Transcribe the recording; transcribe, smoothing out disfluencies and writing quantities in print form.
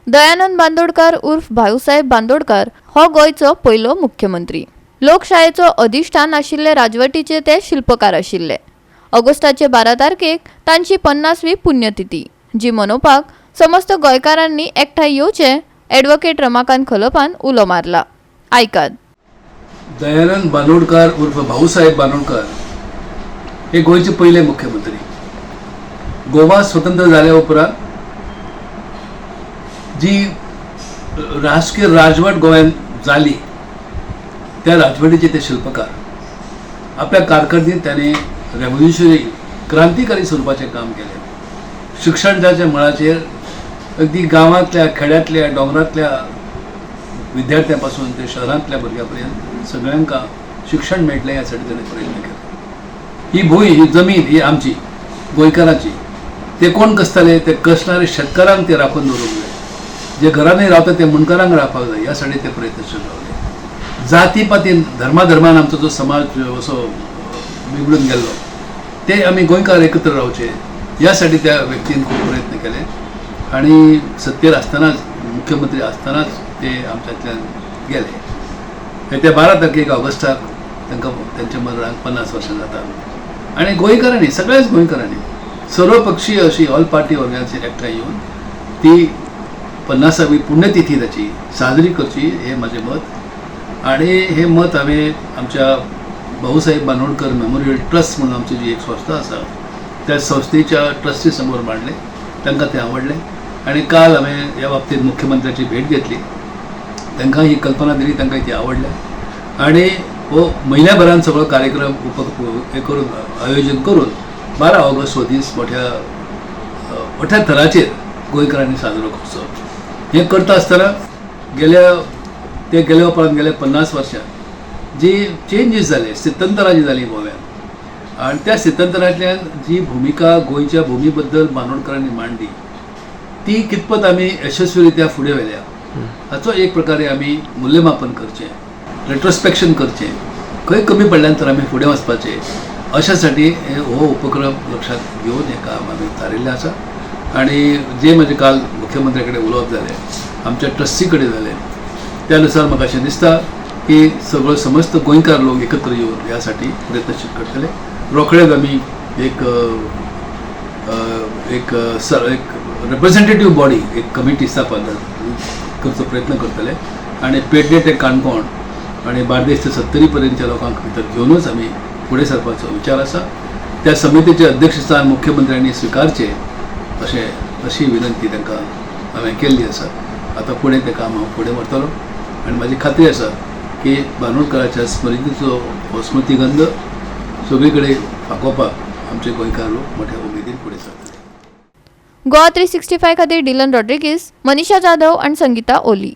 दयानंद बांदोडकार उर्फ भाऊसाहेब बांदोडकार हो गोंयचो पयलो मुख्यमंत्री. लोकशायेचो अधिश्ठान आशिल्ले राजवटीचे ते शिल्पकार आशिल्ले. ऑगस्टाचे 12 तारखेक तांची 50वी पुण्यतिथी जी मनोवपाक समस्त गोंयकारांनी एकठांय येवचे, ॲडव्होकेट रमाकांत खलपान उलो मारला. आयकात. दयानंद बांदोडकार उर्फ भाऊसाहेब बांदोडकर हे गोंयचे पयले मुख्यमंत्री. गोवा स्वतंत्र जाल्या उपरांत जी राजकीय राजवट गोंयांत जाली, त्या राजवटीचे ते शिल्पकार. आपल्या कारकिर्दीत त्याने रेव्होल्युशनरी, क्रांतिकारी स्वरूपाचें काम केलें. शिक्षणाच्या मळाचेर अगदी गांवांतल्या, खेड्यांतल्या, दोंगरांतल्या विद्यार्थ्यां पासून ते शहरांतल्या भुरग्यां पर्यंत सगळ्यांका शिक्षण मेळटलें ह्यासाठी ताणें प्रयत्न केले. ही भूंय, ही जमीन ही आमची गोंयकारांची. ते कोण कसताले, ते कसणारे शेतकारांक ते राखून दवरूंक जाय. जे घरांनी रावता ते मुंडकारांक रावपाक जाय, ह्या साठी ते प्रयत्नशील रावले. जाती पातीन, धर्मा धर्मान आमचो जो समाज असो बिगडून गेल्लो, ते आमी गोंयकार एकत्र रावचे ह्यासाठी त्या व्यक्तीन खूब प्रयत्न केले आणि सत्तेर आसतनाच, मुख्यमंत्री आसतनाच ते आमच्यांतल्यान गेले. हे त्या 12 तारखेक ऑगस्टाक तांकां त्यांच्या मरणाक 50 वर्सां जातात आणि गोंयकारांनी, सगळ्याच गोंयकारांनी, सर्वपक्षीय अशी ऑल पार्टी ऑर्गनायझेशन एकठांय येवन ती 50वी पुण्यतिथी ताची साजरी करची हे म्हाजें मत. आणि हे मत हांवें आमच्या भाऊसाहेब बांदोडकर मेमोरियल ट्रस्ट म्हणून आमची जी एक संस्था आसा, त्या संस्थेच्या ट्रस्टी समोर मांडलें. तांकां तें आवडलें आनी काल हांवें ह्या बाबतींत मुख्यमंत्र्याची भेट घेतली. तांकां ही कल्पना दिली, तांकां ती आवडल्या आणि हो म्हयन्या भरान सगळो कार्यक्रम उप हे करून, आयोजन करून 12 ऑगस्ट हो दीस मोठ्या मोठ्या थराचेर गोंयकारांनी साजरो करचो. हें करता आसतना गेल्या ते गेल्या उपरांत गेल्या 50 वर्सां जी चेंजीस जाले, स्थित्यंतरां जी जालीं गोव्यान आनी त्या स्थित्यंतरांतल्यान जी भुमिका गोंयच्या भुमी बद्दल बांदोडकरांनी मांडली, ती कितपत आमी यशस्वीरित्या फुडें व्हेल्या हाचो एक प्रकारे आमी मूल्यमापन करचें, रेट्रोस्पेक्शन करचें, खंय कमी पडल्यान तर आमी फुडें वचपाचें, अशासाठी हे हो उपक्रम लक्षात घेवन हें काम आमी थारिल्लें आसा. आनी जे म्हजें काल मुख्यमंत्र्या कडेन उलोवप जालें, आमच्या ट्रस्टी कडेन जालें, त्या नुसार म्हाका अशें दिसता की सगळो समस्त गोंयकार लोक एकत्र येवन ह्या साठी प्रयत्नशील करतले. रोखडेच आमी एक अ, एक सर एक रिप्रेझेंटेटिव्ह बॉडी, एक कमिटी स्थापन करचो प्रयत्न करतले आनी पेडणे ते काणकोण आनी बार्देस ते सत्तरी पर्यंतच्या लोकांक भितर घेवनूच आमी फुडें सरपाचो विचार आसा. त्या समितीचे अध्यक्षस्थान मुख्यमंत्र्यांनी स्विकारचें अशें अशी विनंती तांकां हांवें केल्ली आसा. आतां फुडें तें काम हांव फुडें व्हरतलो आनी म्हाजी खात्री आसा की बांदोडकराच्या स्मृतीचो हो स्मृतिगंध सगळे कडेन फांकोवपाक आमचे गोंयकार लोक मोठ्या उमेदीन फुडें सरतले. गोवा 365 खातीर डिलन रॉड्रिगीस, मनीषा जाधव आणि संगीता ओली.